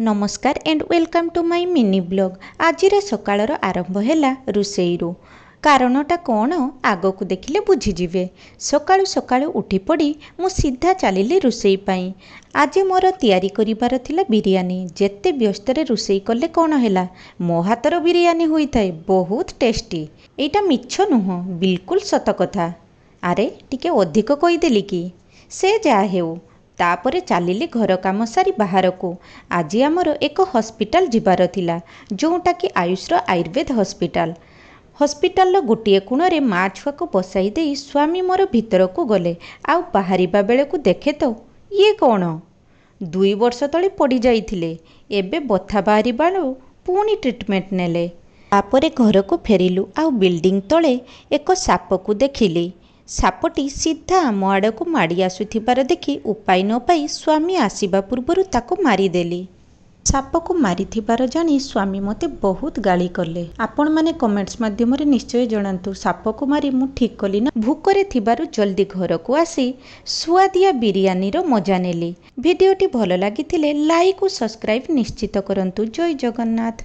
ନମସ୍କାର and welcome to my mini vlog। ଆଜିର ସକାଳର ଆରମ୍ଭ ହେଲା ରୋଷେଇରୁ। କାରଣଟା କ'ଣ ଆଗକୁ ଦେଖିଲେ ବୁଝିଯିବେ। ସକାଳୁ ସକାଳୁ ଉଠି ପଡ଼ି ମୁଁ ସିଧା ଚାଲିଲି ରୋଷେଇ ପାଇଁ। ଆଜି ମୋର ତିଆରି କରିବାର ଥିଲା ବିରିୟାନୀ। ଯେତେ ବ୍ୟସ୍ତରେ ରୋଷେଇ କଲେ କ'ଣ ହେଲା, ମୋ ହାତର ବିରିୟାନୀ ହୋଇଥାଏ ବହୁତ ଟେଷ୍ଟି। ଏଇଟା ମିଛ ନୁହଁ, ବିଲକୁଲ ସତ କଥା। ଆରେ, ଟିକେ ଅଧିକ କହିଦେଲି କି? ସେ ଯାହା ହେଉ, ତାପରେ ଚାଲିଲି ଘର କାମ ସାରି ବାହାରକୁ। ଆଜି ଆମର ଏକ ହସ୍ପିଟାଲ ଯିବାର ଥିଲା, ଯେଉଁଟାକି ଆୟୁଷର ଆୟୁର୍ବେଦ ହସ୍ପିଟାଲ। ହସ୍ପିଟାଲର ଗୋଟିଏ କୋଣରେ ମା ଛୁଆକୁ ବସାଇ ଦେଇ ସ୍ୱାମୀ ମୋର ଭିତରକୁ ଗଲେ। ଆଉ ବାହାରିବା ବେଳକୁ ଦେଖେ ତ ଇଏ କ'ଣ? 2 ବର୍ଷ ତଳେ ପଡ଼ିଯାଇଥିଲେ, ଏବେ ବଥା ବାହାରିବାରୁ ପୁଣି ଟ୍ରିଟମେଣ୍ଟ ନେଲେ। ତାପରେ ଘରକୁ ଫେରିଲୁ ଆଉ ବିଲ୍ଡିଂ ତଳେ ଏକ ସାପକୁ ଦେଖିଲି। ସାପଟି ସିଧା ଆମ ଆଡ଼କୁ ମାଡ଼ି ଆସୁଥିବାର ଦେଖି ଉପାୟ ନ ପାଇ ସ୍ୱାମୀ ଆସିବା ପୂର୍ବରୁ ତାକୁ ମାରିଦେଲି। ସାପକୁ ମାରିଥିବାର ଜାଣି ସ୍ୱାମୀ ମୋତେ ବହୁତ ଗାଳି କଲେ। ଆପଣମାନେ କମେଣ୍ଟସ୍ ମାଧ୍ୟମରେ ନିଶ୍ଚୟ ଜଣାନ୍ତୁ, ସାପକୁ ମାରି ମୁଁ ଠିକ୍ କଲି ନା? ଭୋକରେ ଥିବାରୁ ଜଲ୍ଦି ଘରକୁ ଆସି ସୁଆଦିଆ ବିରିୟାନୀର ମଜା ନେଲି। ଭିଡ଼ିଓଟି ଭଲ ଲାଗିଥିଲେ ଲାଇକ୍ ଓ ସବସ୍କ୍ରାଇବ୍ ନିଶ୍ଚିତ କରନ୍ତୁ। ଜୟ ଜଗନ୍ନାଥ।